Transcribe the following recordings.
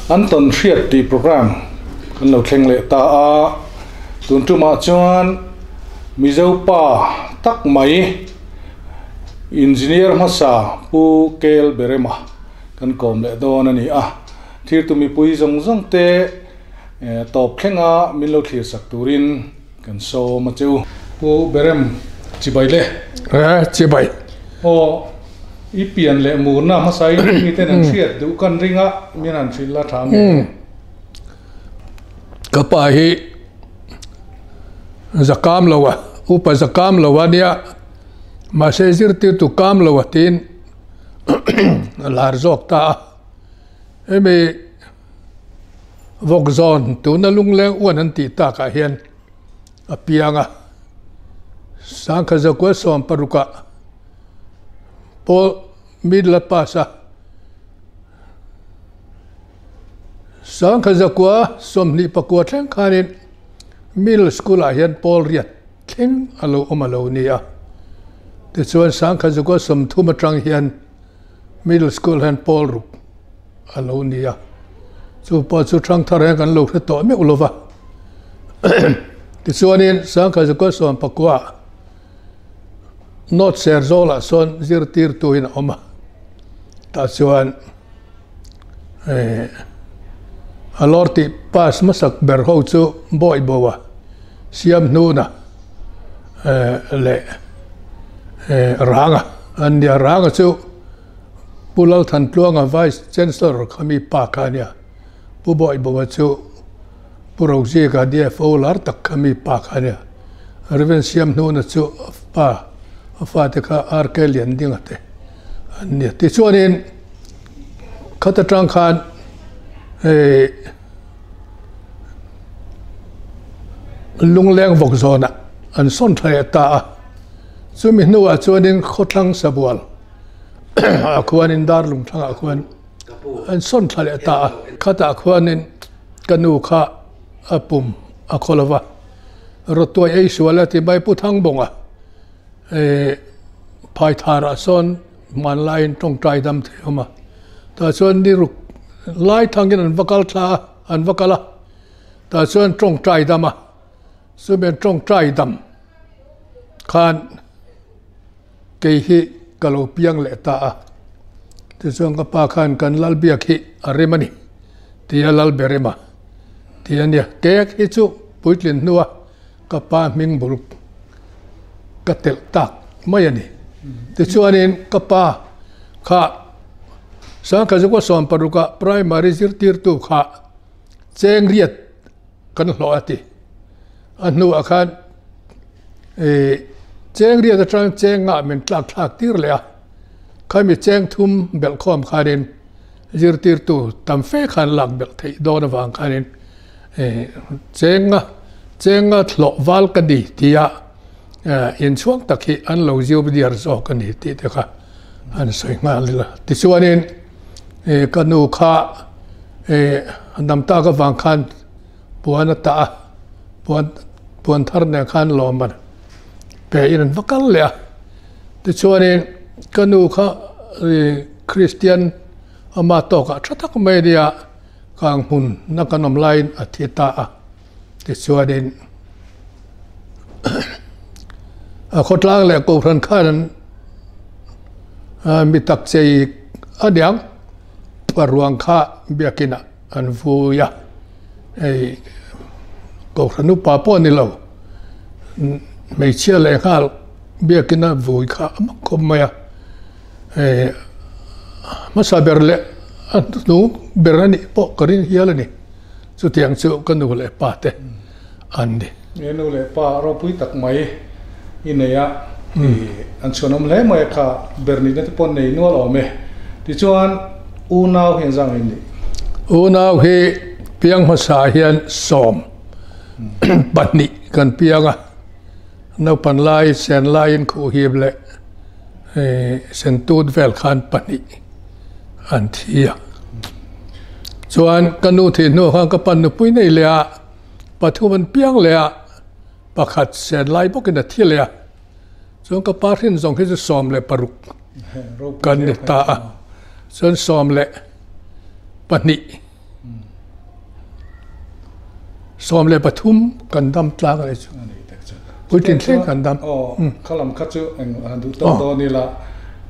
An tawn hriat tih program kan lo thleng leh ta a, tun tumah chuan Mizo pa tak mai Engineer hmasa Pu Kel Berema kan kawm leh dawn a ni a, thirtu mipui zawng zawng te tawp thlenga min lo thlir sak turin kan sawm a che u. Pu Berem, chibai le. Eh, chibai. Aw, i pian leh murna hmasa in miten an hriat duh kan ring a, min han hrilh la tha nge? Ka pa hi zakam lo a, upa zakam lo a nia, mahse zirtirtu kam lo a tiin a lar zawk ta a. Hemi vawk zawn tuna lungleng uan an tih takah hian a piang a, sangkha zakua sawm parukah pawl middle a pass a, sangkha zakua 24 thleng khanin middle school ah hian pawl riat thleng a lo awm a lo ni a, tichuan sangkha zakua 30 atang hian middle school hian pawl ruk a lo ni a, chu pawh chu thangthar hian kan lo hre tawh meuh lo va. Tichuanin sangkha zakua 19 North Serzawl-ah sawn zirtirtuin a awm a, tah chuan a lawr tih pass hmasak ber ho chu Bawibawa Siamhnuna leh Ranga an nia. Ranga chu Pu Lalthantluanga Vice Chancellor kha mi pa kha a nia, Pu Bawibawa chu Pu Rozika DFO lar tak kha mi pa kha a nia. Rev. Siamhnuna chu a pa, a fate kha RK Liandinga te an nia. Tichuanin khat atang khan hei lungleng vawk zawnah an sawn tha leh ta a. Chumi hnuah chuanin khawthlang sabual ah khuanin darlung thlangah khuan an sawn tha leh ta a. Khatah khuanin ka nu kha a pum a khaw lo va, rawtuai ei sual a ti mai Pu Thangbawnga phaitharah sawn hmanlaiin tawngtai dam thei awm a, tah chuan ni ruk lai thangin an va kal thla a, an va kal a, tah chuan tawngtai dam a, chumi an tawngtai dam khan kei hi ka lo piang leh ta a, tichuan ka pa khan kan lal biak hi a rem a ni tia lal ber em a ti a nia, kek hi chu puitlin hnua ka pa hming bul ka telh tak mai a ni. Tichuanin ka pa kha sangkha zukua 60 ah primary zirtirtu kha cheng riat kan hlawh a ti. A hnuah khan cheng riat atang cheng ngah min tlak thlak tir leh a, khami cheng thum belh khawm khanin zirtirtu tam fe khan lak belh theih dawn avang khanin chenga chenga hlawh val ka ni tia inchhuang tak hi an lo ziu diar zawk a ni tih te kha an sawi nghal ila. Tichuanin ka nu kha dam tak avang khan puan a tah a, puan puan thar nen khan lawm a pe in an va kal leh a. Tichuanin ka nu kha Kristian ama tawkah tha tak mai a nia. Kang hmun na kan awm laiin a thi ta a, tichuanin a khawtlang leh kohhran khan an mi tak chei a niang a ruang kha biakinah an vui a, hei kohhran upa pawh a ni lo, hmeichhia leh nghal biakina vui kha a mak khawp mai a. Hei hmasa ber leh a hnung ber a nih pawh ka ring hial a ni. Chutiang chu ka nu leh pa te an ni. He nu leh pa ropui tak mai i nei a, i an chhuanawm hle mai a kha ber nihna te pawh nei nual awm e. Tichuan unau hi engzah nge nih? Unau hi piang hmasa hian 12 kan piang a. Naupan lai sen laiin khuhhip leh sentut vel khan pahnih an thi a. Chuan ka nu thih hnuah khan ka pan nupui nei leh a, pathum an piang leh a, pakhat sen lai bawkin a thi leh a. Chuan ka pa hrin zawng hi chu 16 kan ni ta a, chuan 12. 13 kan dam tlang a ni chu. Puitlin thleng kan dam. Aw, kha lam kha chu eng han duh tawk dawn ila,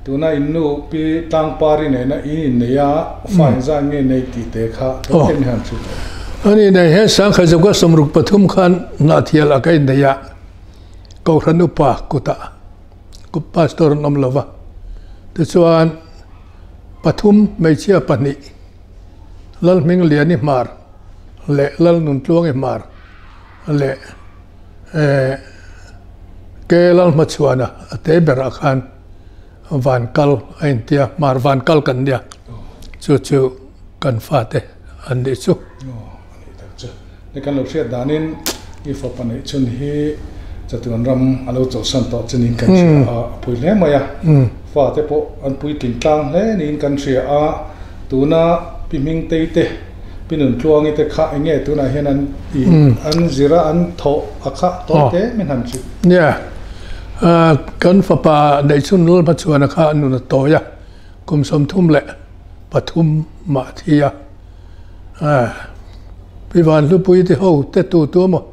tuna in nu pi tlangpari nena in innei a, fa engzat nge nei tih te kha kan ken hian hrilh tawh. Ani nei hian sangkhat zawka 63 khan Hnahthial ah ka innei a, Kohhran upa kutah Pastor an awm lova, tichuan pathum hmeichhia pahnih Lalhmingliani Hmar leh Lalnuntluangi Hmar leh ke Lalhmachhuana a te berah khan van kal a intia, Hmar van kal kan nia, chu chu kan fate an nih chu. Aw, a nih tak chu. Ni kan lo hriat danin i fapa neih chhun hi chatuan ram a lo chawlhsan tawh chu niin kan hria a, a pui hle mai a. Fate pawh an puitling tlang hle niin kan hria a, tuna Pi Hmingtei te, Pi Nuntluangi te kha eng nge tunah hian an tih, an zir a, an thawh a kha tawh te min han hrilh. Nia, kan fapa neih chhun Lalhmachhuana kha a nun a tawi a, kum 33 mah a thi a. Pi Vanhlupui te ho te tu tu emaw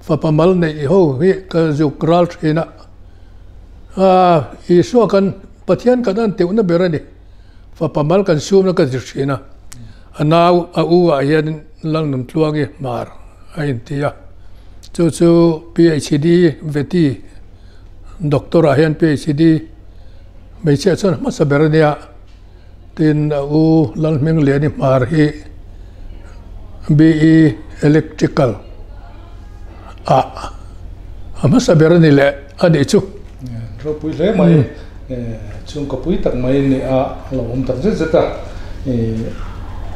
fapa mal neih ho hi ka zuk ral thin a, Isua kan Pathian kan an teuhna ber a ni. Fapa mal kan sumna ka zir thin a, a nau a u ah hian Lalnuntluangi Hmar a inti a, chu chu PhD Veti Doctor ah hian PhD hmeichhia chuan hmasa ber a nia, tin a u Lalhmingliani Hmar hi BE Electrical ah a hmasa ber a ni leh a nih chu. Ropui hle mai. Chhungkaw pui tak mai ni a lo awm tak zet zet a.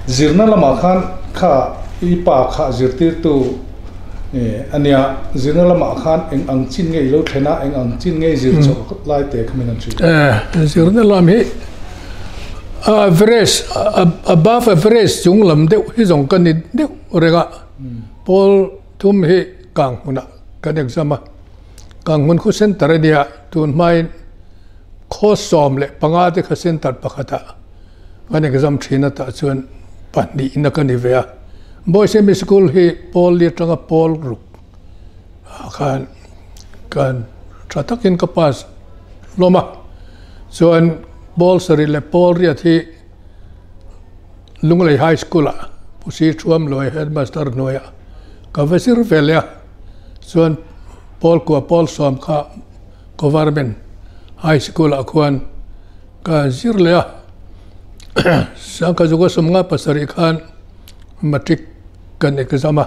Zirna lamah khan kha i pa kha zirtirtu a nia, zirna lamah khan eng ang chin nge i lo thlen a, eng ang chin nge i zir chawh lai te kha min han hrilh. Zirna lam hi average, above average chung lam deuh hi zawng ka ni deuh reng a, pawl thum hi kang hmunah kan exam a. Kanghmun khu center a nia, tun hmain khaw 15 te kha center pakhatah kan exam thin a tah chuan pahnihna ka ni ve a. Boys Semi School hi pawl li atanga pawl ruk ah khan kan tha takin ka pass hlawm a, chuan pawl sarih leh pawl riat hi Lunglei High School ah Pu Si Thuamluai Headmaster hnuaiah ka va zir ve leh a, chuan pawl kua pawl sawm kha Government High School ah khuan ka zir leh a, Sangkha Zuka 57 khan Matric kan exam a,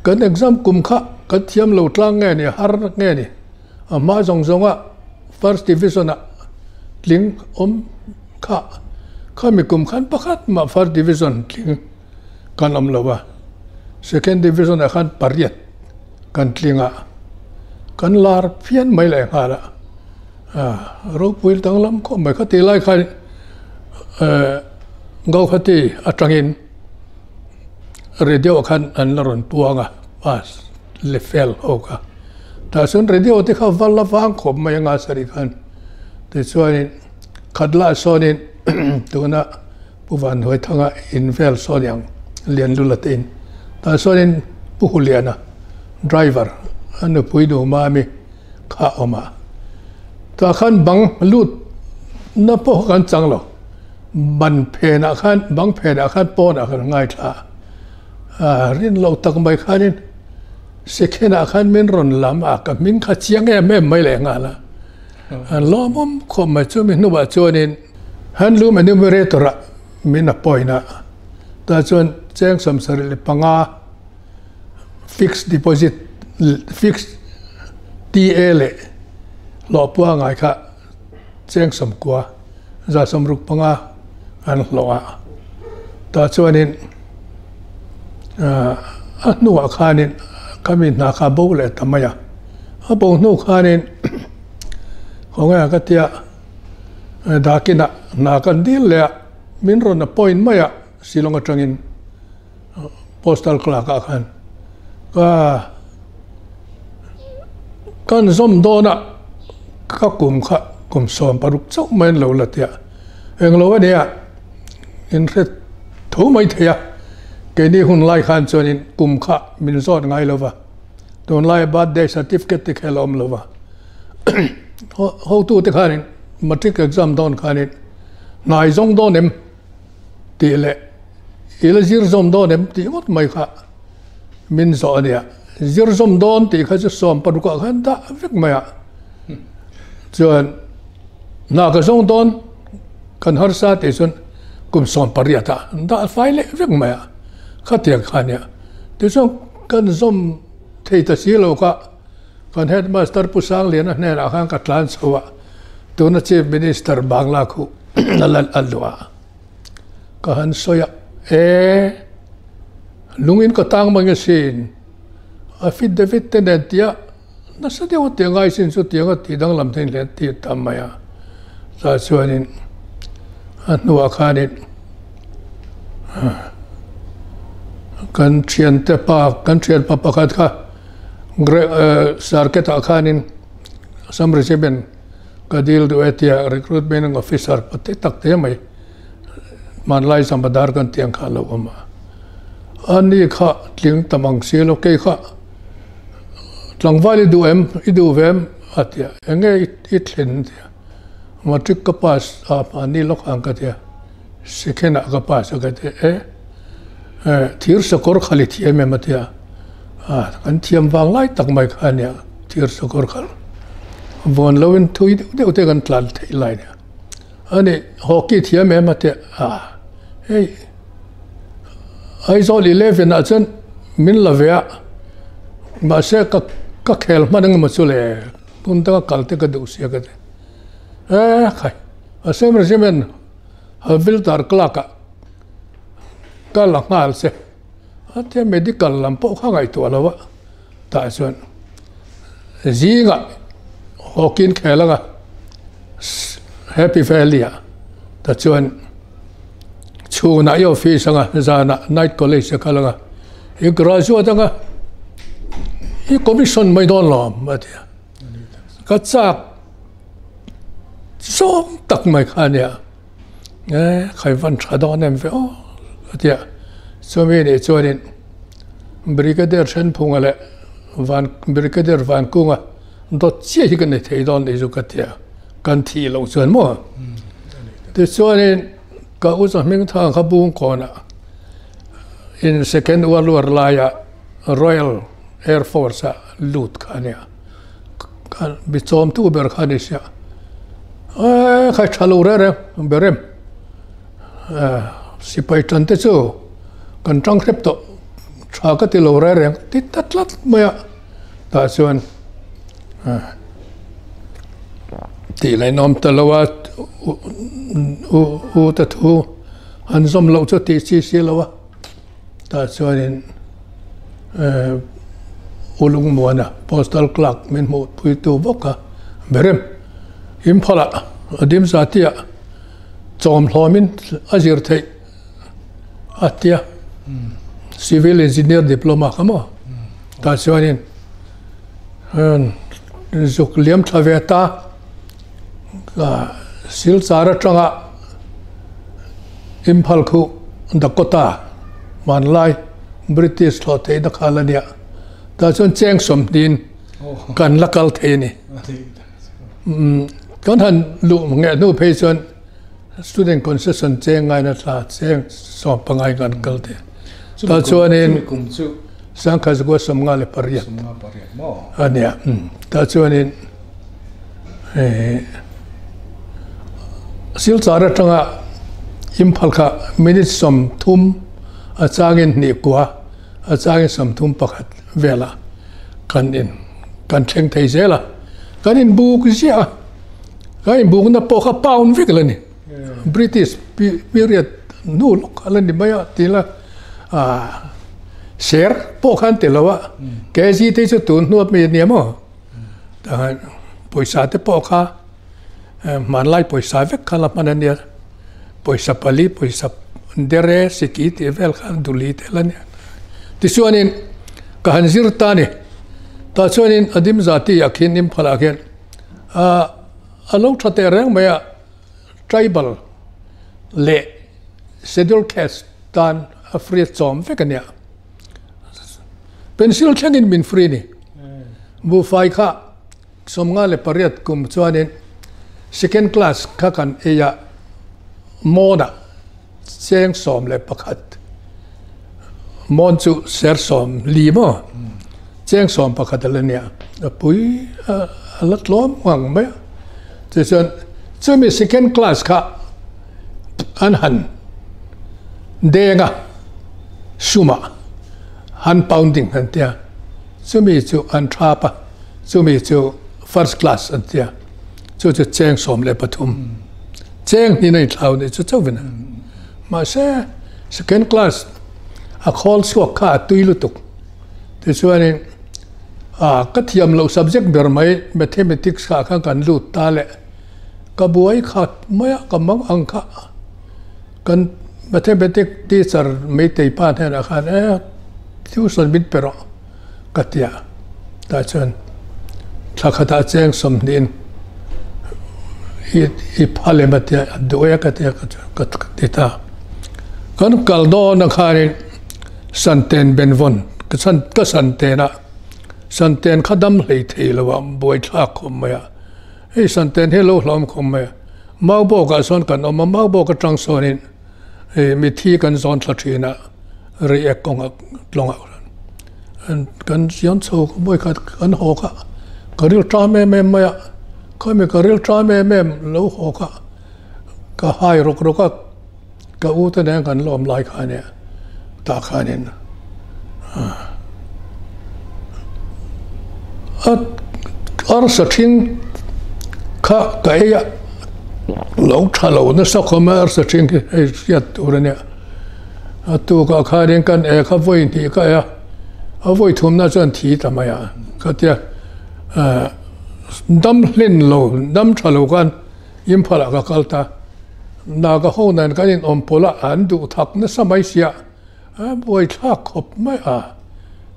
kan exam kum kha kan thiam lo tlang nge ni har nge ni a hma zawng zawng a First Division ah tling awm kha khami kum khan pakhat mah First Division tling kan awm lo a, Second Division ah khan pariat kan tling a, kan lar phian mai leh nghal a, ropui danglam khawp mai kha tih lai khan Gauhati atangin radio khan an la rawn puang a pass le fel ho kha tah chuan radio te kha va la vang khawp mai anga sarih khan tichuanin khat lah sawnin tuna Pu Vanhnuaithanga in vel sawn ang Lianlula te in tah sawnin Pu Huliana driver a nupui nu Mami kha a awm a tah khan bang lut na pawh kan chang lo ban phenah khan bang phenah khan pawnah kan ngaithla a rin loh tak mai khanin Sekhenah khan min rawn lam a ka hming kha chiang em em mai leh nghal a an lawmawm khawp mai chumi hnuah chuanin Handloom enumerator ah min appoint a, tah chuan cheng 75 fixed deposit fixed TA leh hlawh pua ngai kha cheng 90 165 an hlawh a, tah chuanin a hnuah khanin khami hna kha a bo leh ta mai a, a bo hnu khanin khawnge ka tia. Dakinah hna kan dil leh a, min rawn appoint mai a, Shillong atangin postal clerk ah khan ka kan zawm dawn a, ka kum kha kum 16 chauh mai an lo la tia, englo a nia, in hre tho mai thei a. Keini hun lai khan chuanin kum kha min zawt ngai lo va, tunlai birthday certificate te kha la awm lo va. Hotute khanin matric exam dawn khanin hnai zawng dawn em tih leh i la zir zawm dawn em tih ngawt mai kha min zawh a nia. Zir zawm dawn tih kha chu sawm parukah khan dah vek mai a. Chuan hna ka zawng dawn kan harsa tih chuan kum 18 ah dah fai leh vek mai a. Khatiang kha a nia. Tichuan kan zawm thei ta si lo kha. Kan Headmaster Pu Sangliana hnenah khan ka tlan chho a, tuna Chief Minister Bangla khu a lal a luah a. Ka han sawi a, E, lungin ka tang mai asin, affidavit te nen tia nasa deuh a tia ngai sin chu tiang a tih danglam theih hle tih tam mai a. Tah chuanin a hnuah khanin kan thiante pa, kan thianpa pakhat kha Circuit ah khanin Assam Regiment ka dil duh e tia recruitment officer pate tak te mai hmanlai Zamadar kan tih ang kha a lo awm a. A ni kha tling tam ang si lo kei kha tlangval i duh em i duh ve em a ti a enge i thlen tia matric ka pass a mahni lawk ang ka tia second ah ka pass a ka ti e. Thir sakawr khal i thiam em a tia, kan thiam vang lai tak mai kha a nia, thir sakawr khal vawn loin thui deuh deuh te kan tlan theih lai a nia. A ni hockey thiam em a tia, hei Aizawl 11 ah chuan min la ve a, mahse ka ka khel hman engemaw chu le hmun danga kal te ka duh sia ka ti. E khai Assam Regiment Havildar Clerk ah Ka la nghal che. A tia medical lam pawh kha ngaihtuah lo a, tah chuan zingah hockey khel anga Happy Valley ah ta chuan chhunah i office anga zanah night college a kal anga i graduate anga i commission mai dawn lo ang a tia. Ka chak zawng tak mai kha a nia. E khai van tha dawn em ve aw a ti a, chumi nih chuanin Brigadier Thenphunga leh Van Brigadier Vankunga dawt chiah hi ka nei thei dawn tih chu ka ti a, kan thih loh chuan maw? Tichuanin ka u Zahmingthanga kha Bungkawnah in Second World War laia Royal Air Force ah lut kha a nia. Mi chawmtu ber kha a ni sia eee khai tha lo reng reng berem sipai tan te chu kan tang hrep tawh tha ka ti lo reng reng ti ta tlat mai a tah chuan tih lain awm ta lo a u te thu an zawm loh chu tih chi si lo a. Tah chuanin U Lungmuana Postal Clerk min hmuh puitu bawk a, Berem, Imphalah a dim zatiah chawm hlawmin a zir theih a tia, Civil Engineer Diploma kha maw? Tah chuanin zuk liam thla ve ta, Silchar atanga Imphal khu Dakota hmanlai British thlawh theihna kha la nia. Tah chuan cheng sawmhnihin kan la kal thei a ni. Kan han luh ngheh hnu phei chuan student concession cheng ngaina thla cheng sawm pangai kan kal thei a. Tah chuanin sangkhat zakua 58 a nia. Tah chuanin Silchar atanga Imphal kha minute 30 a changin hnih kua a changin 31 velah kan in kan thleng thei zel a, kan inbuk ziah a, kan inbukna pawh kha pound vek la ni, British period hnu lawk a la ni mai a ti la ser pawh khan ti lo a, kg te chu tun hnu a mi a nia maw. Pawisa te pawh kha hmanlai pawisa vek kha la hman a nia, pawisa pali pawisa dere siki tih vel kha duli te la nia. Tichuanin ka han zir ta a ni, tah chuanin a dim zati ah khian Imphal ah khian a lo tha teh reng mai a, tribal leh schedule caste tan. a free chawm vek a nia. Pencil thlengin min free ni. Buhfai kha 58 kum chuanin second class kha kan ei a, mawnah cheng 11, mawn chu ser 40 maw, cheng 11 a la nia, a pui a la tlawm ngang mai a. Tichuan chumi second class kha an han deng a, sumah han pounding an tia, chumi chu an thap a. Chumi chu first class an tia, chu chu cheng 13, cheng hnin a inthlau nih chu chauhin a. Mahse, second class a khawl chhuak kha a tui lutuk. Tichuanin, a ka thiam loh subject ber mai mathematics kha khan kan lut ta leh ka buai khat mai a, ka mang ang kha. Kan mathematics teacher Meitei pa hnenah khan e tuition min pe rawh. Ka ti a, tah chuan thla khatah cheng 20 in i phal em a tia, a duh e ka ti a, ka ti ta. Kan kal dawn a khanin Santen Benvawn, ka Santen a, Santen kha dam hlei thei lo a, buaithlak khawp mai a, hei Santen hi lo hlawm khawp mai a, Maubawkah sawn kan awm a, Maubawk atang sawnin Hei mithi kan zawn thla thin a, reiek kawnga tlawngah khan kan zian chho ka mawi khat kan haw kha ka ril ṭam em em mai a, khami ka ril ṭam em em lo haw kha ka hai rawk rawk a, ka u te nen kan la awm lai kha a nia tah khanin a arsa ṭhing kha ka ei a lo ṭha lo nasa khawm a arsa ṭhing hi hei hriat tur a nia a tukah khanin kan e kha vawi hnih ka ei a a vawi thumna chuan thi ta mai a ka tia ah dam hlen lo dam ṭha lo khan Imphal ah ka kal ta Naga ho nen kan inawm pawlh a an duh thak nasa mai sia. A buaithlak khawp mai a,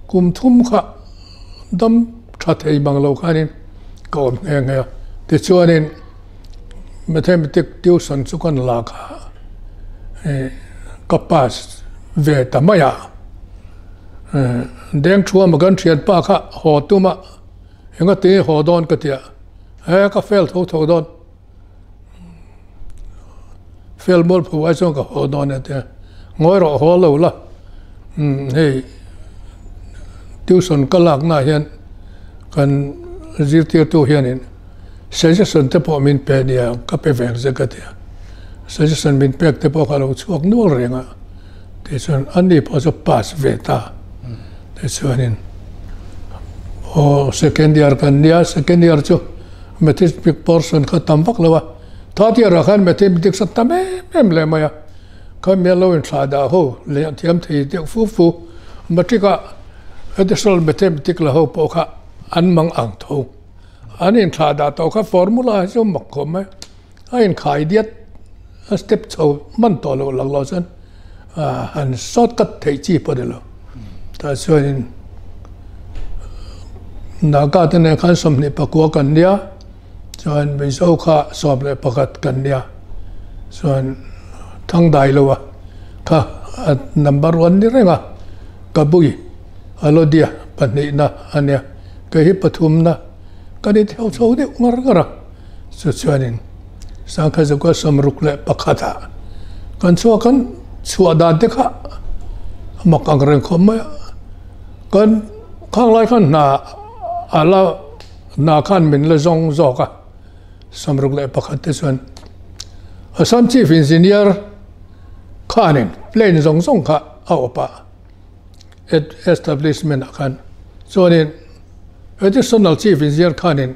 kum thum kha dam tha thei mang lo khanin ka awm nghe nghe a. Tichuanin Mathematics tuition chu kan lak a, ka pass ve ta mai a. Dengthuama kan thianpa kha haw tum a, engati haw dawn ka ti a, he ka fail tho tho dawn. Fel mual phu ai chuan ka haw dawn e tia, ngawi rawh haw lo la, umm hei tuition ka laknaah hian kan zirtirtu hianin suggestion te pawh min pe nia ka pe vek zek a tia, suggestion min pek te pawh kha a lo chhuak nual reng a, tichuan ani pawh chu pass ve ta, tichuanin aw second year kan nia, second year chu. Mathematic portion kha tam vak lo a, third year ah khan mathematics a tam em em leh mai a, kha mi lo inthlah dah ho leh thiam thei deuh fu fu, matric ah additional mathematics la ho pawh kha an mang ang tho, an inthlah dah tawh kha formula hi chu mak khawp mai, a inkhai diat a step chho hman tawh loh lak loh chuan han shortcut theih chi pawh a ni lo, tah chuanin Naga te nen khan 29 kan nia chuan Mizo kha 11 kan nia chuan Thangdai lo a kha a number one ni reng a Kabui Alodia pahnihna a nia kei hi pathumna kan intheu chho deuh ngar ngar a. Chu chuanin Sangkhazuka 61 ah kan chhuak kan chhuah dan te kha a mak ang reng khawp mai a. Kan khang lai khan hna a la hna khan min la zawng zawk a, 61 te chuan Assam Chief Engineer khanin plane zawng zawng kha a awp a, establishment ah khan chuanin Additional Chief Engineer khanin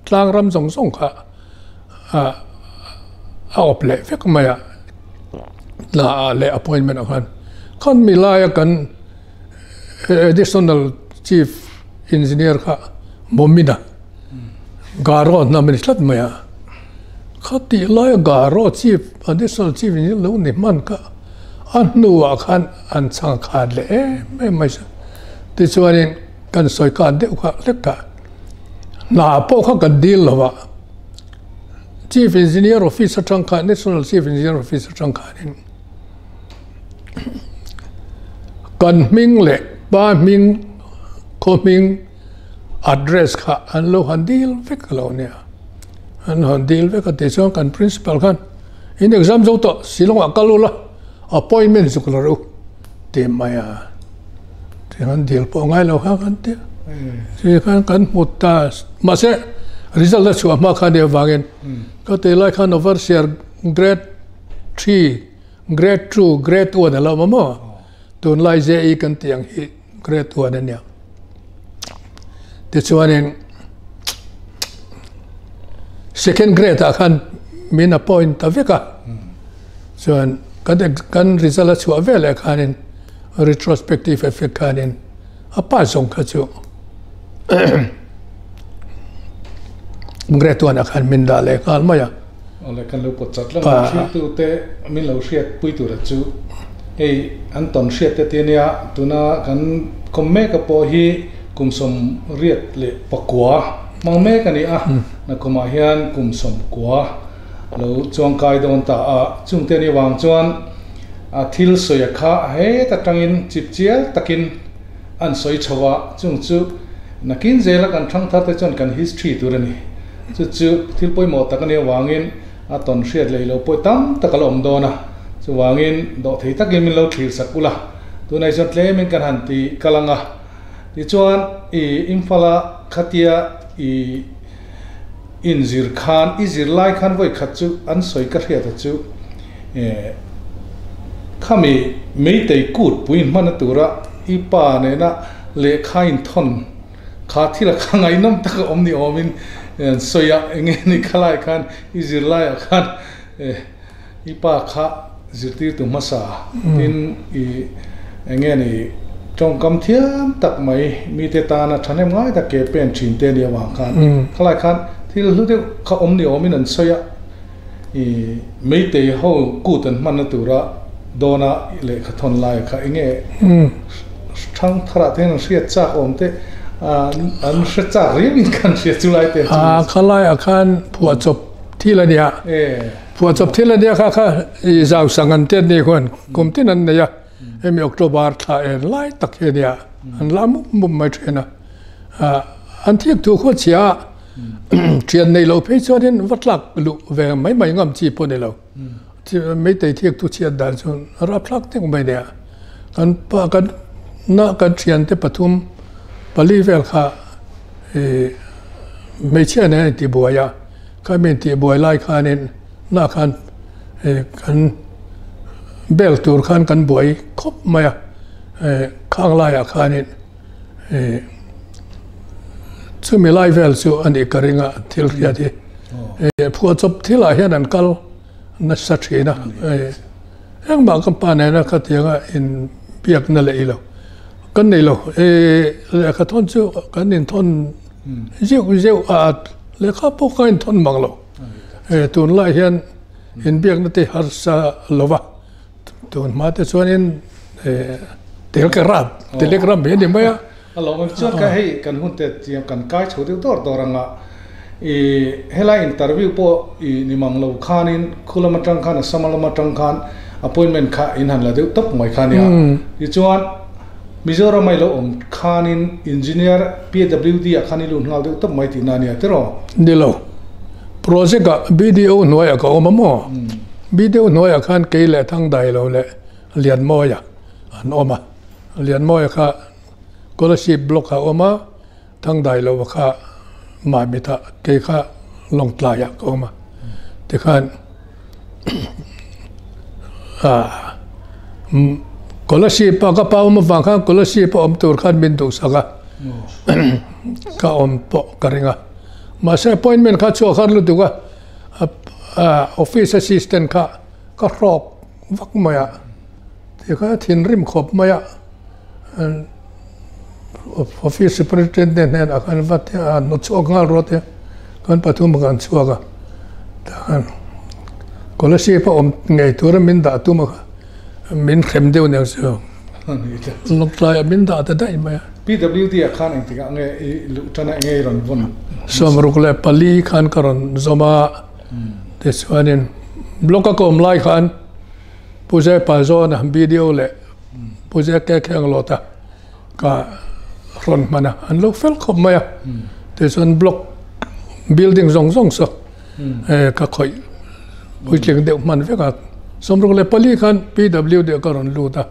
Tlang ram zawng zawng kha a awp leh vek mai a, hna ah leh appointment ah khan khan mi laia kan additional chief engineer kha Momina Garo hnam a ni tlat mai a, khatih laia Garo chief additional chief engineer lo ni hman kha a hnuah khan an chhang khat leh em em mai a, tichuanin kan sawi khan deuh kha hlek kha. Hna pawh kha kan dil lo a, Chief Engineer Office atang khan, National Chief Engineer Office atang khanin Kan hming leh pa hming, khaw hming, address kha an lo han dil vek a lo nia. An han dil vek a tichuan kan principal khan in exam zo tawh Shillong ah kal ula appointment zuk la ru ti mai a. Ti han dil pawh ngai lo kha kan ti a. Ti khan kan hmu ta mahse result a chhuah hma kha nia vangin ka ti lai khan overseer grade 3 grade 2 grade 1 a lo awm a maw tunlai JE kan tih ang hi grade 1 a nia. Tichuanin second grade ah khan min appoint ta vek a chuan kan kan result a chhuah veleh khanin retrospective effect khanin a pass zawng kha chu grade 1 ah khan min dah leh nghal mai a. Awle kan lo pawt chat lam a thiltu te min lo hriat pui tura chu hei an tawn hriat te ti ania tuna kan kawm mek a pawh hi kum 84 hmang mek a ni a nakumah hian kum 90 lo chuangkai dawn ta a chungte ni vang chuan a thil sawi a kha het atangin chip chial takin an sawi chho a chung chu nakin zela kan thang thar te chuan kan history tur a ni. Chu chu thil pawimawh tak a nih avangin a tawn hriat leh ilo pawh tam tak a la awm dawn a, chuvangin dawh thei takin min lo thlir sak ula, tunah hi chuan tlemin kan han ti kal ang a. Tichuan i Imphal-a khatia i inzir khan, i zir lai khan vawi khat chu an sawi ka hriat a chu khami Meitei kut pui hman a tura i pa nena lehkha inthawn Kha thil a kha ngaihnawm tak a awm ni awmin an sawi a, eng nge ni khalai khan i zirlaiah khan i pa kha zirtirtu hmasa tin i eng nge ni tawngkam thiam tak mai mite tana thahnem ngai tak ke pen thin te nia vang khan khalai khan thil hlu deuh kha awm ni awmin an sawi a, i meitei ho kut an hmanna tura dawna lehkha thawn lai kha eng nge Thang tharah te hian an hriat chak awm te an hre chak riau in kan hria chu lai te chu. A khalai ah khan phuahchawp thil a nia. Phuahchawp thil a nia kha kha i zau sang an te ni khuan kum tin an nei a hemi October thla en lai tak hi a nia an la mup mup mai thin a. An thik thu khuat chhia a thian nei lo phei chuanin va tlak luh ve mai mai ngam chi pawh a ni lo. Meitei thiak tu chhiat dan chu rapthlak deuh mai nia. Kan pa kan na kan thiante pathum pali vel kha ih hmeichhia nen a inti buai a, kha mi intih buai lai khanin na khan ih kan bel tur khan kan buai khawp mai a, ih khang laiah khanin ih chumi lai vel chu a nih ka ring a thil hriat hi. Phuahchawp thilah hian an kal nasa thin a, engmah ka pa nena khatianga in biakna leh ilo kan nei lo. Lehkha thawn chu kan inthawn zeuh zeuh a, lehkha pawh ka inthawn mang lo. Tunlai hian inbiakna te harsa lo va, tun hma te chuanin telegram telegram hi a ni mai a. A lawm chuan ka hei kan hun te chiang kan kai chho deuh dawr dawr ang a, i helai interview pawh i ni mang lo khanin khu lam atang khan Assam lam atang khan appointment kha in han la deuh tawp mai kha nia. Tichuan Mizoram a i lo awm khanin engineer PWD ah khan i lut nghal deuh tawp mai tihna ania tiraw? Ni lo. Project ah BDO hnuaiah ka awm a maw? BDO hnuaiah khan kei leh Thangdai lo leh Lianmawia an awm a. Lianmawia kha Scholarship block a awm a, Thangdai lo kha Mamit ah kei kha Lawngtlai ah ka awm a. Tikhan Scholarship a ka pa awm avang khan scholarship a awm tur khan min duhsak a, ka awm pawh ka ring a. Mahse appointment kha chhuak har lutuk a, office assistant kha ka hrawk vak mai a. Tikhan a thinrim khawp mai a. Office superintendent hnenah khan va te a hnawt chhuak nghal rawh te kan pathum kan chhuak a takhan scholarship a awm ngei tura min dah tum a min hrem deuh nen chu lawngtlai ah min dah ta daih mai a. PWD ah khan engtikah nge i luh tan a enge i rawn vawn? 64 khan ka rawn zawm a tichuanin block a ka awm lai khan Pu Zaipa Zawna BDO leh. Pu JK Khenglawta ka rawn hman a, an lo fel khawp mai a. Tichuan block building zawng zawng saw ka khawih puitling deuh hman vek a. 64 khan PWD ah ka rawn lut a,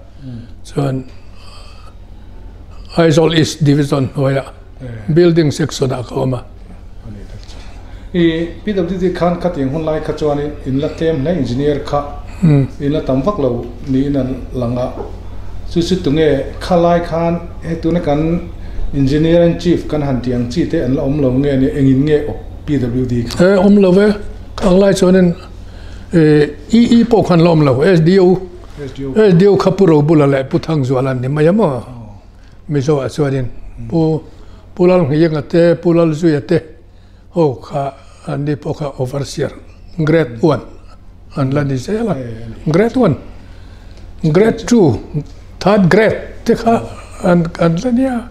chuan Aizawl East Division hnuaiah building section ah ka awm a. I PWD khan khatiang hun lai kha chuanin in la tlem hle engineer kha in la tam vak lo niin an lang a, chu chu tunge kha lai khan he tuna kan engineer in chief kan han tih ang chi te an la awm lo nge nia engin nge awp PWD kha? E awm lo ve, khang lai chuanin EE pawh khan la awm lo, SDO SDO kha Pu Robula leh Pu Thangzuala an ni mai a maw? Mizo ah chuanin Pu Pu Lalnghianga te Pu Lalzuia te ho kha an ni pawh kha overseer grade one an la ni zel a, grade one, grade two, third grade te kha an an la nia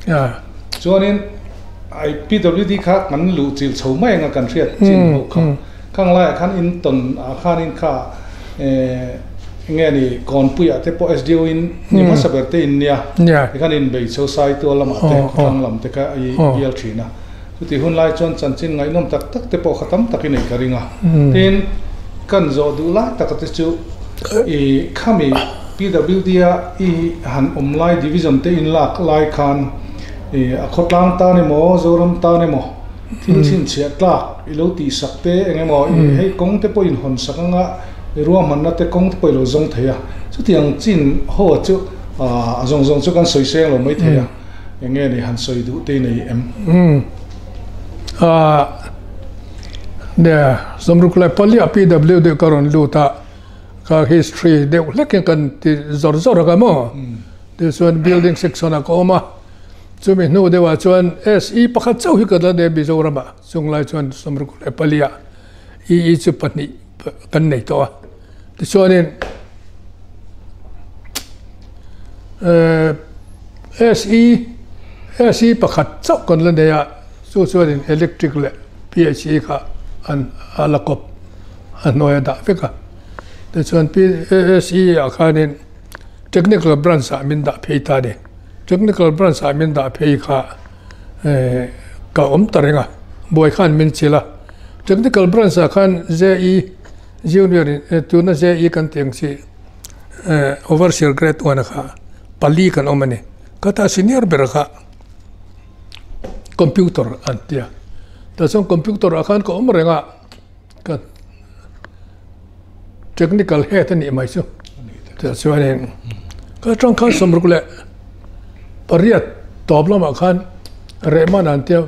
a. Chuanin I PWD kha kan luh chilh chho mai anga kan hriat chin ho kha khang laiah khan in tawn ah khanin kha eh Nge ni, Kawnpuiah te pawh SDO in ni hmasa ber te in nia, tikhan in bei chho Saitual lamah te khawthlang lam te kha i bial thin a. Chutih hun lai chuan chanchin ngaihnawm tak tak te pawh kha tam tak i nei ka ring a. Tin, kan zawh duh lai taka te chu i khami PWD a i han awm lai division te in lak lai khan i a khawtlang tan emaw Zoram tan emaw thil chhinchhiah tlak i lo tihsak te eng emaw i hei kawng te pawh in hawn sak anga I ruahmanna te kawng te pawh i lo zawng thei a, chutiang chin haw chu a zawng zawng chu kan sawi seng lo mai thei a, eng nge ni han sawi duh te i nei em? Umm nia, 64 PW deuh ka rawn lut a, ka history deuh hlek hi kan ti zawr zawr ang a maw? Tichuan building section ah ka awm a, chumi hnu deuhah chuan SE pakhat chauh hi ka la nei Mizoramah, chunglai chuan 64 EE chu pahnih kan nei tawh a. Tichuanin SE SE pakhat chauh kan la nei a, chu chuanin electric leh PHE kha an a la kawp a hnuai a dah vek a. Tichuan SE ah khanin technical branch ah min dah phei ta a ni. Technical branch ah min dah phei kha ka awm ta reng a, buai khan min chilh a. Technical branch ah khan JE junior in tuna JE kan tih ang chi overseer grade one kha pali kan awm a ni. Khatah senior ber kha computer an ti a, tah chuan computer ah khan ka awm reng a, ka technical head a nih mai chu. Tah chuanin ka atang khan 68 tawp lamah khan Rehman an tia.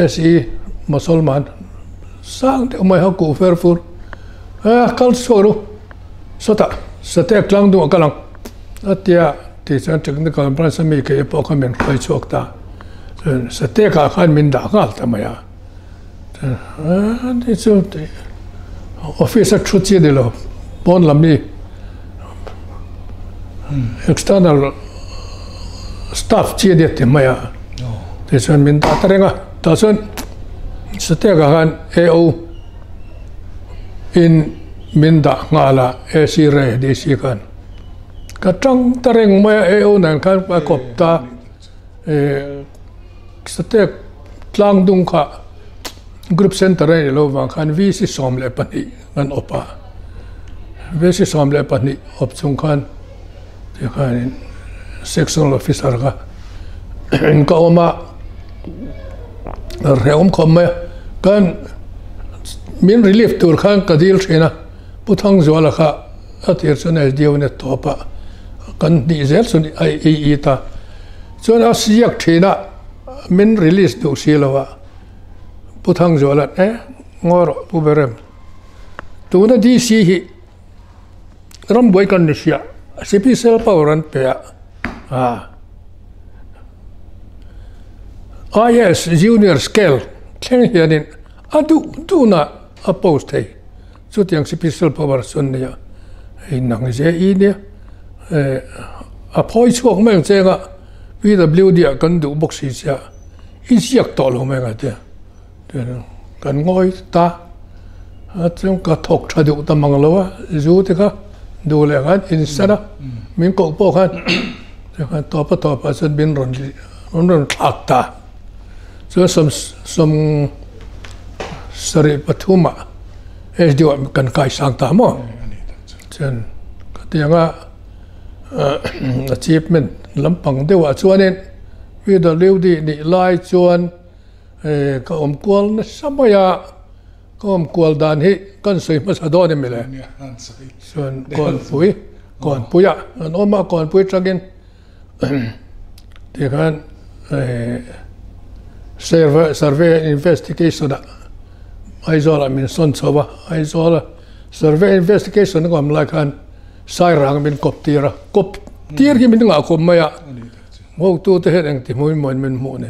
SE Mosolman sang deuh mai ho kuh fer fur a kal chhuak ru sawtah sateek tlang duh a kal ang a tia tih chuan technical branch a mi kei pawh kha min hruai chhuak ta chuan sateek ah khan min dah nghal ta mai a ani chu office a thu chi a ni lo pawn lam hi external staff chi a nia ti mai a tichuan min dah ta reng a tah chuan sateek ah khan AO in min dah nghal a AC Ray DC khan ka tang ta reng mai a AO nen khan a kawp ta sateek tlang dung kha group center a nih loh vang khan VC 12 kan awp a VC 12 awp chung khan tikhanin sectional officer kha in ka awm a hrehawm khawp mai a kan min relief tur khan ka dil thin a Pu Thangzuala kha a tir chuan SDO in a tawp a kan hnih zel chu a i ta chuan a siak thin a min release duh si lo a Pu Thangzuala'n e ngawi rawh Pu Berem tuna DC hi rambuai kan ni hria special power an pe a ah IAS junior scale thleng hianin a duh duhna a post thei chutiang special power chu an nei a hei nang JE nia a phawi chhuak mai ang che anga PWD ah kan duh bawk si che a i ziak tawh lo mai ang a tia kan ngawi ta a chuan ka thawk tha duh ta mang lo a zu te kha. Duh leh khan in san a, min koh pawh khan khan tawpa tawpah chuan min rawn rawn rawn thlak ta. Chuan sawm sawm sarih pathumah SDO ah kan kai sang ta maw? Chuan ka ti ang a, achievement lampang deuhah chuanin PWD nih lai chuan ka awm kual nasa mai a. Ka awm kual dan hi kan sawi hmasa dawn em le? Chuan Kawnpui, Kawnpuiah an awm a, Kawnpui tangin tikhan survey and investigation ah Aizawlah min sawn chho a, Aizawla survey investigation a awm lai khan Sairang min kawp tir a, kawp tir hi min ngah khawp mai a, hotute hian engti hmuin maw min hmuh ni.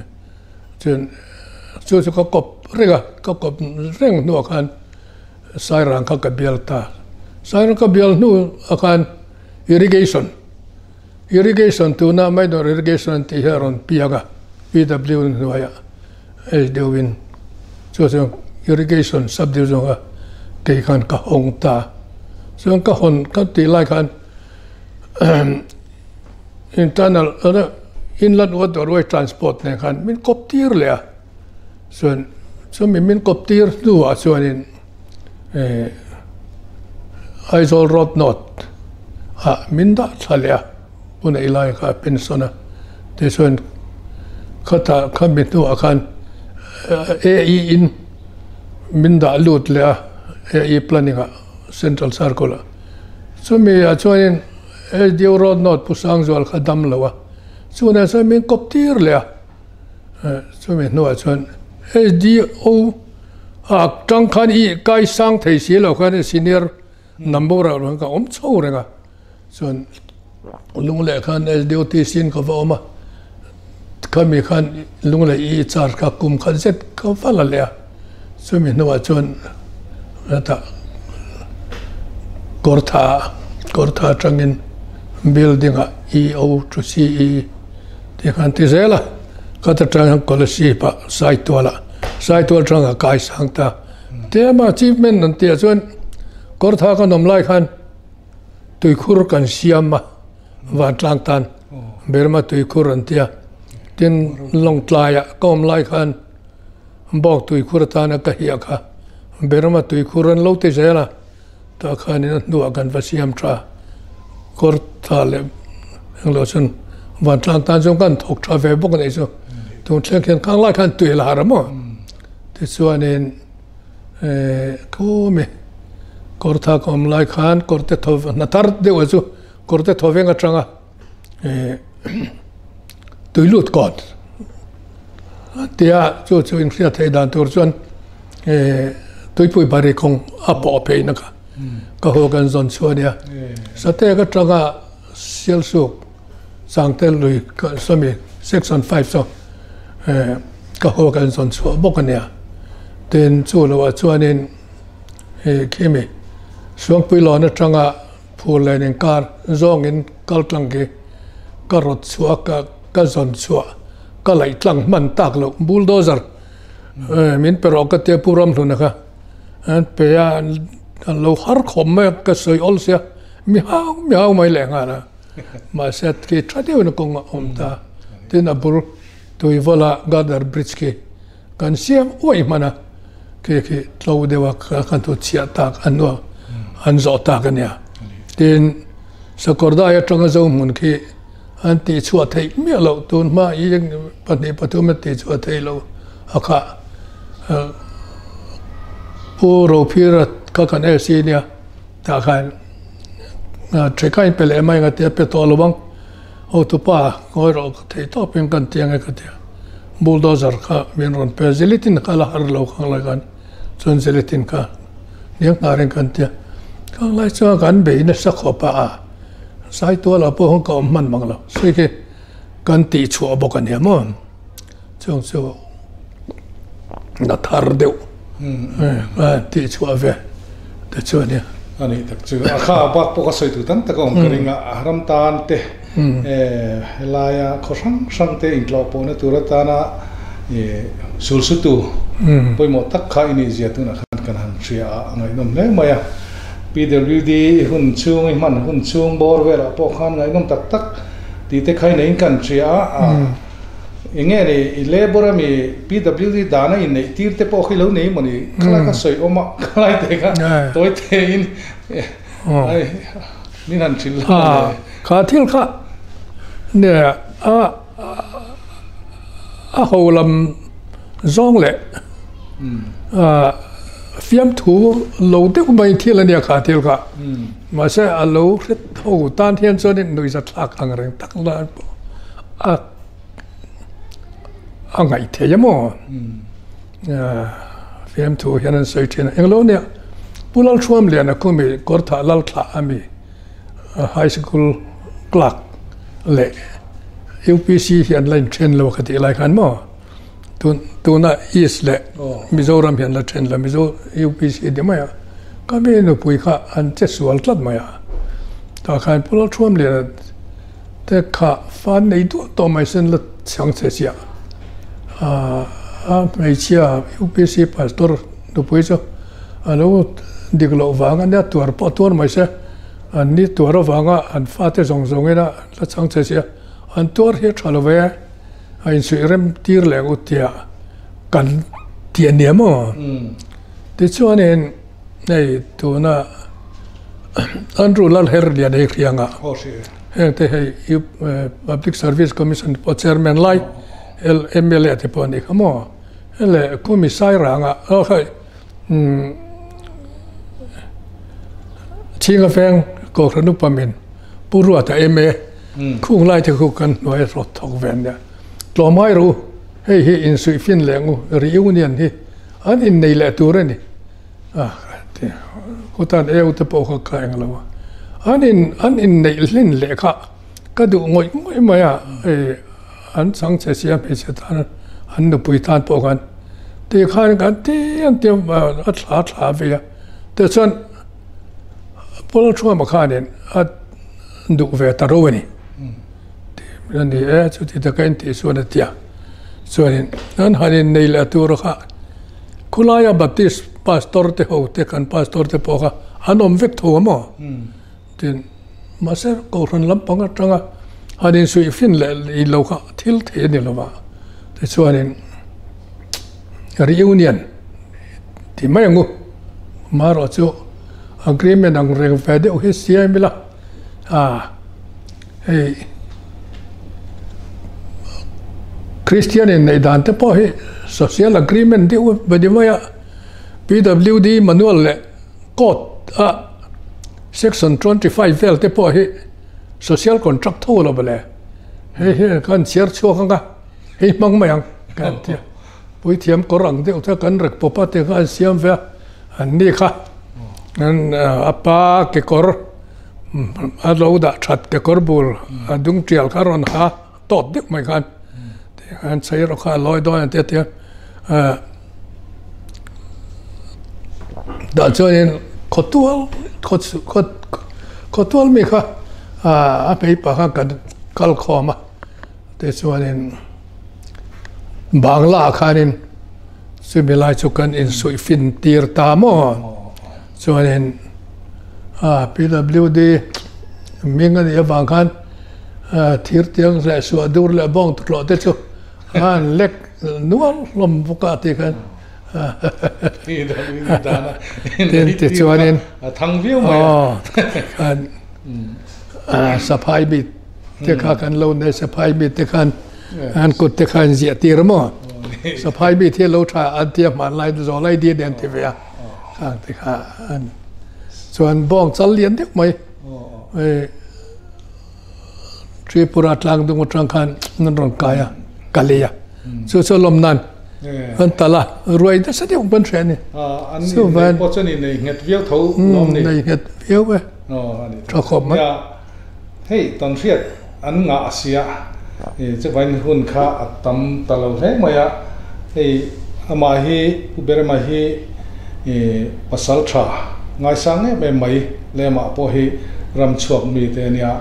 Chuan chu chu ka kawp reng a, ka kawp reng hnuah khan Sairang kha ka bial ta. Sairang ka bial hnu ah khan irrigation, irrigation tuna minor irrigation an tih hi a rawn piang a, PW hnuaiah HDO in chu chuan irrigation sub division kha kei khan ka hawng ta. Chuan ka hawn ka tih lai khan Internal inland waterway transport nen khan min kawp tir leh a, chuan chumi min kawp tir hnuah chuanin eh Aizawl road north ah min dah thla leh a, hun ei lai kha a pension a, tichuan khatah khami hnuah khan AE in min dah lut leh a, AE planning ah central circle ah chumi ah chuanin. SDO road note Pu Sangzual kha dam lo a, chunah chuan min kawp tir leh a, chumi hnuah chuan SDO ah tang khan i kai sang thei si lo khan senior number ah rawn ka awm chho reng a, chuan Lungleh khan SDO TC in ka va awm a, khami khan Lungleh i charge kha kum khat zet ka va la leh a, Chumi hnuah chuan hetah kawrtha kawrtha atangin building ah EO to CE tih khan ti zel a, khat atang hian Kolasib ah Saitual ah Saitual atanga kai sang ta. Tlema achievement an tih ah chuan kawrtha kan awm lai khan tuikhur kan siam a vantlang tan Burma tuikhur an tia tin Lawngtlai ah ka awm lai khan Bawk tuikhur atana ka hiah kha Burma tuikhur an lo ti zel a, tah khanin a hnuah kan va siam tha. Kawr tha leh englo chuan vantlang tan chuan kan thawk tha ve bawk a nih chu. Tun thleng khian khang lai khan tui a la har a maw? Tichuanin eh khumi kawr tha ka awm lai khan kawr te thaw hna thar deuh a chu kawr te thaw veng atanga eh tui lut kawt tia chu chu inhriat theih dan tur chuan eh tuipui bari kawng a pawh phei na kha ka haw kan zawn chhuah ania satek atanga sialsuk changte lui sawmi section 5 chu eh ka haw kan zawn chhuah bawk ania tin chu loah chuanin eh khimi suangpui lawn atanga Phur len inkar zawngin kal tlang khi ka rawt chhuah a, ka zawn chhuah ka laih tlang hman tak loh bulldozer min pe rawh ka tia Pu Ramhluna kha an pe a, an lo har khawp mai a, ka sawi awl sia mi hau mi hau mai leh nghal a, mahse khi tha deuhin a kawng a awm ta, tin a bul Tuivawla Gardner Bridge khi Kan siam uaih hman a, khi khi tlo deuh a kan thu chhiah tak an nuam an zawh tak a nia. Tin, Sakawrdai atanga zo hmun khi an tih chhuah theih miah loh tun hma i pahnih pathum an tih chhuah theih loh a kha Pu Rophira kha kan LC nia tah khan Theka in pe leh mai ang a tia pe tawh lo ang. Hotupa ngawi rawh ka thei tawpin kan ti ang e ka ti a, bulldozer kha min rawn pe a, zelitin kha la har lo khang lai khan chuan zelitin kha hniang hnarin kan ti a, khang lai chuan kan bei nasa khawp a, a Saitualah pawh khan ka awm hman mang lo, sawi khi kan tih chhuah bawk a nia maw, chung chu na thar deuh tih chhuah ve te chu a nia. A nih tak chu a kha bak pawh ka sawi tur tam tak a awm ka ring a, a ram tan te helaia khaw hrang hrang te intlawh pawhna tur atana sulsutu pawimawh tak kha i nih zia tunah khan kan han hria a, a ngaihnawm hle mai a. PWD i hun chhung i hman hun chhung bawr velah pawh khan ngaihnawm tak tak tih te kha i neiin kan hria a, eng nge ni i labour ami PWD dana inneih tir te pawh khi lo nei maw ni khalai kha sawi awm a khalai te kha tawi tein ai min han hrilh la maw le. Kha thil kha ne a a ho lam zawng leh fiamthu lo deuh mai thil a nia kha thil kha. Mahse a lo hre tho tan hian chuanin nuihza thlak ang reng tak lai pawh a a ngaih theih a maw? Fiamthu hian an sawi thin a, englo nia Pu Lalthuamliana khumi Kawrthah Lalthlah a mi High School clerk leh UPC hi an la inthen lo ka tih lai khan maw tun tuna East leh Mizoram hi an la then lo Mizo UPC ti mai a ka mi nupui kha an che sual tlat mai a tah khan Pu Lalthuamliana te kha fan nei duah tawh mai sen la chhang che chiah a a hmeichhia UPC pastor nupui chu a lo dik loh vang a nia tuar pawh tuar mai se an ni tuar avanga an fate zawng zawngin a la chhang che chiah an tuar hi a tha lo ve a insuih rem tir leh ang u tia kan tih a nia maw tichuanin hei tuna Andrew Lalherlian ei hrianga heng te hei Public Service Commission pawh chairman lai MLA te pawh a nih kha maw hele kumi Sairanga aw hei Chhinga veng Kohhran upa min Pu Ruata MA khung lai te khu kan hnuai a rawt thawk ve ania tlawmngai rawh u hei hi insuih fin leh ang u reunion hi an innei leh tur a ni a khutan eu te pawh kha ka eng lo a an in an inneih hlin leh kha ka duh ngawih ngawih mai a hei an chang che sia hmeichhe tan an nupui tan pawh khan ti khan kan ti an tia a thla thla vei a tichuan Paul Thuama khanin a duh ve ta ro a ni a ni e chuti taka intih chuan a tia chuanin an han innei leh tur kha khulaia Baptist pastor te ho te kan pastor te pawh kha an awm vek tho a maw tin mahse kohhran lampang atanga han insuih fin leh ilo kha thil thei a ni lo va tichuanin reunion tih mai ang u marawh chu agreement ang reng ve deuh hi siam ila a hei Christian in neih dan te pawh hi social agreement deuh a ni mai a PWD manual leh code a section 25 vel te pawh hi social contract tho lo mawle hei hi kan chhiar chhuak ang a hei hmang mai ang kan ti a puithiam kawr ang deuh te kan rek pawp a te kha an siam ve a an ni kha an a pa kekawr a lo dah that kekawr bul a dung tial kha a rawn ha tawt deuh mai khan an chei erawh kha a lawi dawn a tia tia dah chuanin khawtual khawtual mi kha a hmei pa kha kan kal khawm a tichuanin bangla ah khanin chumi lai chu kan insuih fin tir ta maw chuanin PWD hming a nih avang khan thir tiang leh suah dur leh bawng tuklawh te chu a han lek nual hlawm bawk a tih khan tin tichuanin khan saphai bik te kha kan lo nei saphai bik te khan an kut te kha an ziah tir maw saphai bik hi a lo tha an tia hmanlai zawh lai dian an ti ve a khang te kha an chuan bawng chal lian deuh mai Tripura tlang dung atang khan an rawn kai a, ka lei a. Chu chu lawm nan an tal a, ruai nasa deuh kan hria a ni. An innei pawh chuan innei nghet viau tho lawm ni. Nei nghet viau e, tha khawp mai. Hei tawnhriat an ngah a sia, chuvain hun kha a tam ta lo hle mai a. Hei amah hi Pu Berema hi pasal tha ngaisang em em mai lemah pawh hi ram chhuak mi te a nia.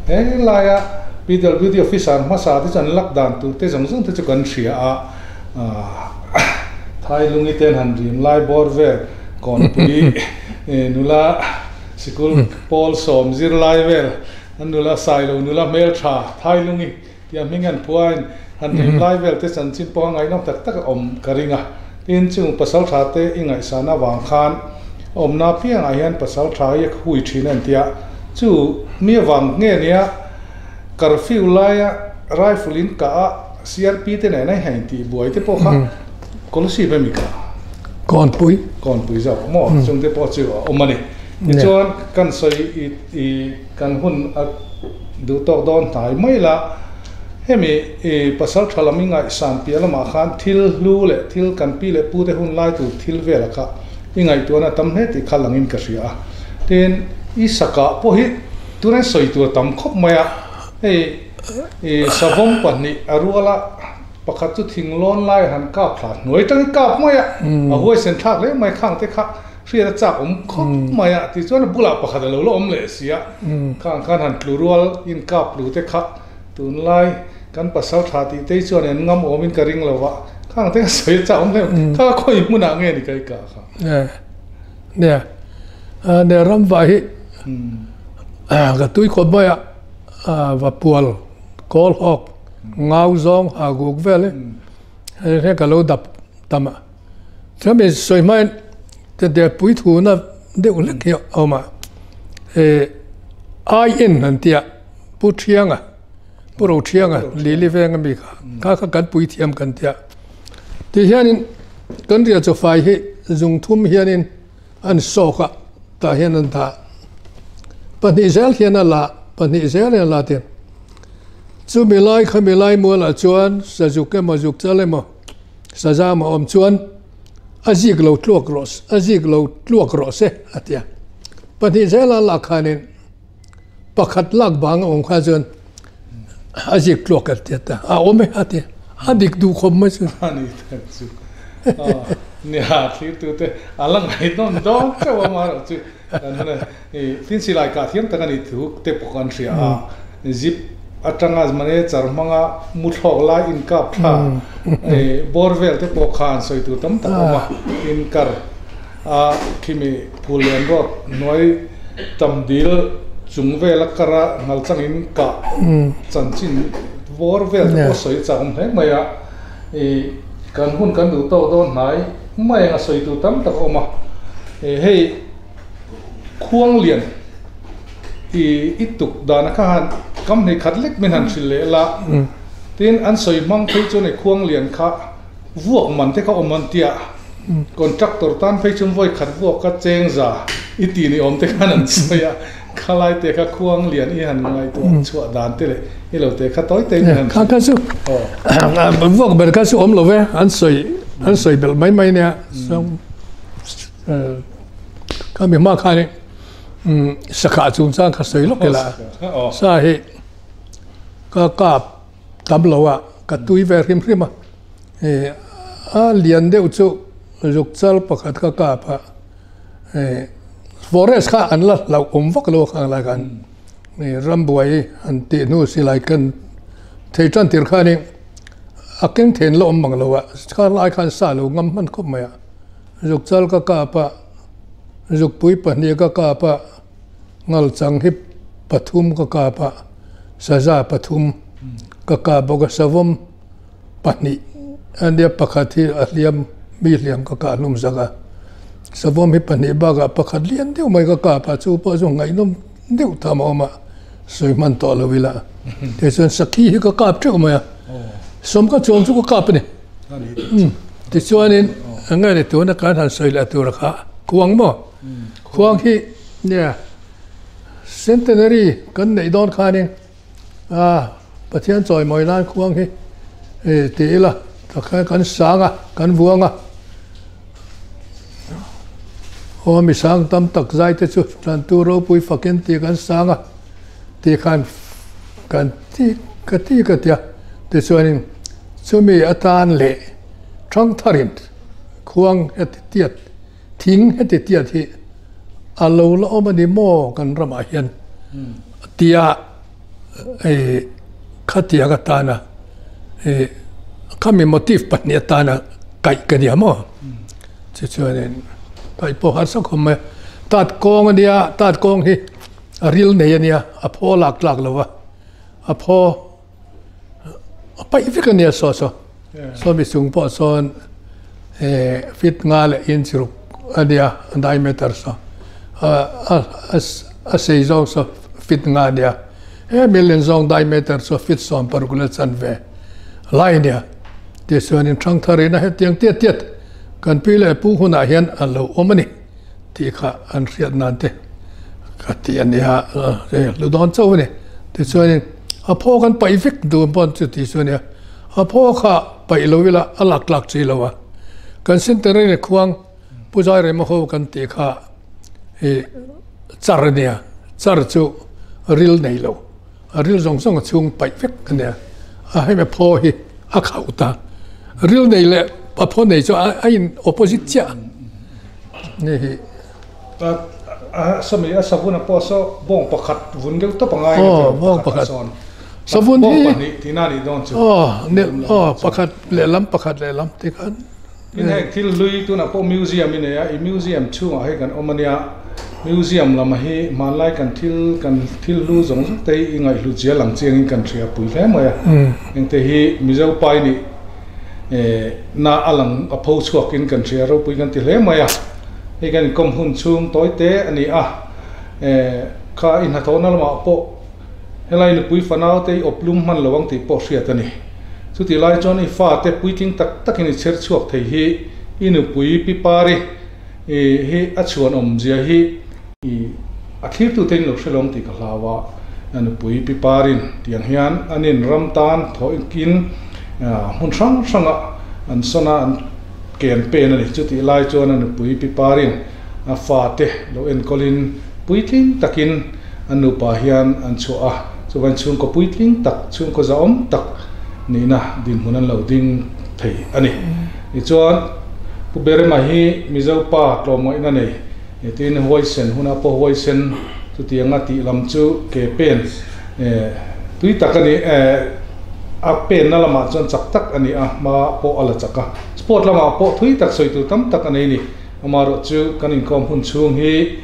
He laia PWD officer hmasa te chu an lak dan tur te zawng zawng te chu kan hria a, Thai lungi ten han rim lai bawr vel Kawnpui nula. Sikul pawl sawm zirlai vel an nula Sailo nula hmeltha Thailungi tia hming an phuain han rim lai vel te chanchin pawh a ngaihnawm tak tak a awm ka ring a. Tin, chung pasal tha te i ngaihsan avang khan awmna piangah hian pasal tha hi a hui thin a ni tia. Chu mi avang nge nia curfew laia rifle in kah a CRP te nen a inhain tih buai te pawh kha Kolasib a mi kah? Kawnpui. Kawnpui zawk maw? Chung te pawh chu a awm a ni. Tichuan kan sawi i kan hun a duh tawk dawn hnai mai la, hemi i pasal tha lam i ngaihsan piah lamah khan thil hlu leh thil kan pi leh pu te hun lai tur thil vela kha i ngaihtuahna a tam hle tih kha langin ka hria a. Tin, i sakah pawh hi tunah sawi tur a tam khawp mai a, hei i savawm pahnih a ruala Pakhat chu thinglawn lai han kap thla hnuai tangin kap mai a, a huaisen thlak hle mai khang te kha hriat a chak awm khawp mai a, tichuan a bulah pakhat a lo la awm leh si a, khang khan han tlu rual in kap tlu te kha tunlai kan pasal tha tih te hi chuan an ngam awmin ka ring lo va, khang te kha sawi a chak awm hle mai, kha khawi hmunah nge ni ka i kah kha? Nia, nia ramva hi ka tui khawp mai a, va pual kawl hawk. Ngau zawng ha guk vel e, hei hian ka lo dap tam a. Chuan sawi hmain tete pui thuna deuh hlek hi a awm a, e ai en an tia Pu Thianga, Pu Rothianga Lili venga mi kha, kha kha kan pui thiam kan tia. Ti hianin kan riah chaw fai hi zung thum hianin an sawk a, tah hian an dah. Pahnih zel hian a la, pahnih zel hian a la tin. Chumi lai khami lai mualah chuan sazuk emaw zuk chal emaw saza emaw awm chuan a zik lo tluak rawh a zik lo tluak rawh se a ti a. Pahnih zela lak khanin pakhat lak bang a awm kha chuan a zik tluak a ti ta a awm e a ti a dik duh khawp mai chu. A ni tak chu nia thirtute a la ngaihnawm dawn chauh a amaherawhchu kan hun a Tin silai kah thiam tak a nih thu te pawh kan hria a, zip atanga mane char hmanga mu thlawk lai inkap thla bawr vel te pawh khan sawi tur tam tak a awm a, tin kar a khimi phul lian rawt hnuai tam dil chung vela kara ngal changin kah chanchin bawr vel te pawh sawi chak awm hle mai a, kan hun kan duh tawk dawn hnai mai anga sawi tur tam tak a awm a, hei. Khuanglian i i tuk dana kha han kam hei khat lek min han hrilh leh la, tin an sawi hmang phei chuan hei Khuanglian kha vuak man te kha awm an tia, contractor tan phei chuan vawi khat vuak kha cheng za i ti ni awm te khan an sawi a, khalai te kha Khuanglian i han ngaihtuah chhuah dan te leh i lo te kha tawi tawi min han hrilh. Kha chu vuak ber kha chu awm lo ve, an sawi an sawi belh mai mai nia. Ka mi hma khan sakah chungchang ka sawi lawk ila sa hi ka kap tam lo a ka tui ve hrim hrim a a lian deuh chu zuk chal pakhat ka kap a forest kha an la hlauh awm vak lo khang lai khan rambuai an tih hnu silai kan thei tan tir khanin a keng then la awm mang lo a kha lai khan sa lo ngam hman khawp mai a. Zukchal ka kap a, zukpui pahnih ka kap a, ngalchang hi pathum ka kap a, saza pathum ka kap bawk a, savawm pahnih a nia pakhat hi a hliam mi hliam ka kah hlum zak a, savawm hi pahnih bakah pakhat lian deuh mai ka kap a, chu pawh chu ngaihnawm deuh tham a awm a, sawi hman tawh lo ila tichuan sakhi hi ka kap teuh mai a, sawm ka chuang chu ka kap a ni. Tichuanin eng nge ni tuna kan han sawi leh tur kha khuang maw? Khuang hi nia centenary kan neih dawn khanin a Pathian chawimawi nan khuang hi ti ila takhian kan sang a kan vuang a aw mi sang tam tak zai te chu tantu ropui fakin tih kan sang a tih khan kan ti ka ti ka tia tichuanin. Chumi atan leh thangtharin khuang heti tiat, thing heti tiat hi a lo la awm a ni maw kan ramah hian tia hei khatiang atana hei khami motive pahnih atana kaih ka nia maw? Tichuanin kaih pawh harsa khawp mai a. Tat kawng a nia, tat kawng hi a ril nei a nia, a phaw lak tlak lo va, a phaw a paih vek a nia saw saw. Saw mi chung pawh sawn feet nga leh inch ruk a nia a diameter saw a sei zawng saw feet nga a nia he million zawng diameter saw feet 60 leh chanve lai a nia tichuanin thangtharin a hetiang tiat tiat kan pi leh pu hunah hian a lo awm a ni tih kha an hriat nan te ka ti a nia hlu dawn chauh a ni tichuanin a phaw kan paih vek dun pawn chu ti chu a nia. A phaw kha paih lo ila a lak tlak chi lo a, kan Centenary khuang Pu Zairema ho kan tih kha i char a nia, char chu ril nei lo, a ril zawng zawng a chhung paih vek a nia, a hemi phaw hi a khauh ta, ril nei leh a phaw nei chu a in opposite chiah a ni hi. Sawmi a savun a pawh saw bawng pakhat vun deuh tawp a ngai a ni pakhat a sawn. Savun hi bawng pahnih tihna a nih dawn chu. Aw ne aw pakhat lehlam pakhat lehlam ti khan. Tin heng thil hlui tunah pawh museum i nei a, i museum chhungah hei kan awm a nia, museum lam hi hmanlai kan thil kan thil hlu zawng zawng te hi i ngaihhlut zia lang chiangin kan hria pui hle mai a. Engte hi Mizo pai nih na a lang a pho chhuakin kan hria ropui kan ti hle mai a. Hei kan inkawm hun chhung tawi te a ni a, kha i hnathawhna lamah pawh Helai nupui fanau te i awp lum hman lo ang tih pawh hriat a ni. Chutih lai chuan i fate puitling tak takin i chher chhuak thei hi i nupui pi pari hi a chhuan awmzia hi i a thlirtute in lo hre lo ang tih ka hlau a. A nupui pi parin tiang hian an in ram tan thawhin hmun hrang hrangah an sawn a, an ken pen a ni. Chutih lai chuan a nupui pi parin a fate lo enkawlin puitling takin An nupa hian an chhuah a, chuvain chhungkaw puitling tak, chhungkaw zahawm tak nihna dinhmun an lo ding thei a ni. Tichuan, Pu Berema hi Mizo pa tlawmngaihna nei tiin huaisen hunah pawh huaisen chutianga tih lam chu ke pen tui tak a ni, a penna lamah chuan chak tak a ni a, hma pawh a la chak a. Sport lamah pawh thui tak sawi tur tam tak a nei a ni. Amaherawhchu kan inkawm hun chhung hi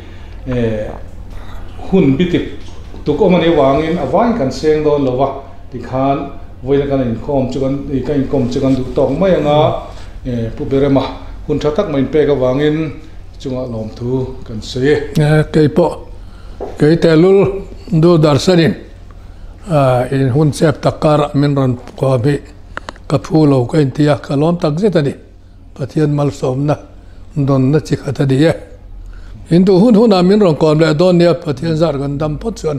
Hun bitik tuk awm a nih avangin a vain kan seng dawn lo va, tikhan vawiin kan inkhawm chu kan ka inkawm chu kan duh tawk mai anga Pu Berema hun tha tak mai inpek avangin chungah lawmthu kan sawi e. Kei pawh kei tehlul du darsanin in hun chep tak karah min rawn kawm hi ka phu lo ka inti a, ka lawm tak zet a ni. Pathian malsawmna dawnna chi khat a ni e. In duh hun hunah min rawn kawm leh dawn nia Pathian zar kan dam phawt chuan.